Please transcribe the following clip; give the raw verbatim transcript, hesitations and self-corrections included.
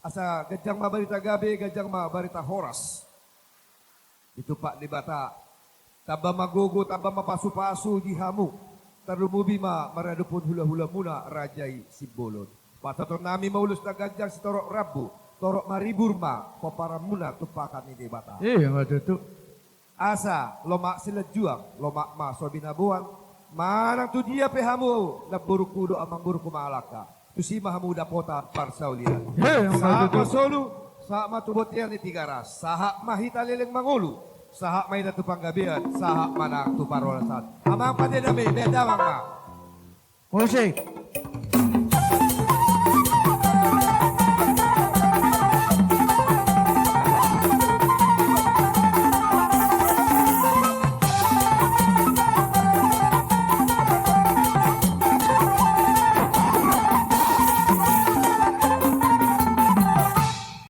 Asa ganjang ma barita gabe, ganjang ma barita horas. Ditumpak Debata, tamba ma gogo, tamba ma pasupasu di hamu, tarlumobi ma maradophon hulahulamuna Raja i Simbolon. Pasahatonnami ma ulos na ganjang sitorop rambu, torop maribur ma pomparanmuna tumpahan ni Debata. Ima tutu. Asa lomak silanjuang, lomak ma so binaboan, manang tu dia pe hamu namborungku dohot amangborungku mangalangka, tusi ma hamu dapotan parsaulian. Ima tutu. Sahat ma solu, sahat ma tu bontean ni Tigaras, sahat ma hita leleng mangolu, sahat ma hita tu panggabean, sahat ma nang tu parhorasan. Amang pande dame, bahen damang ma. Musik.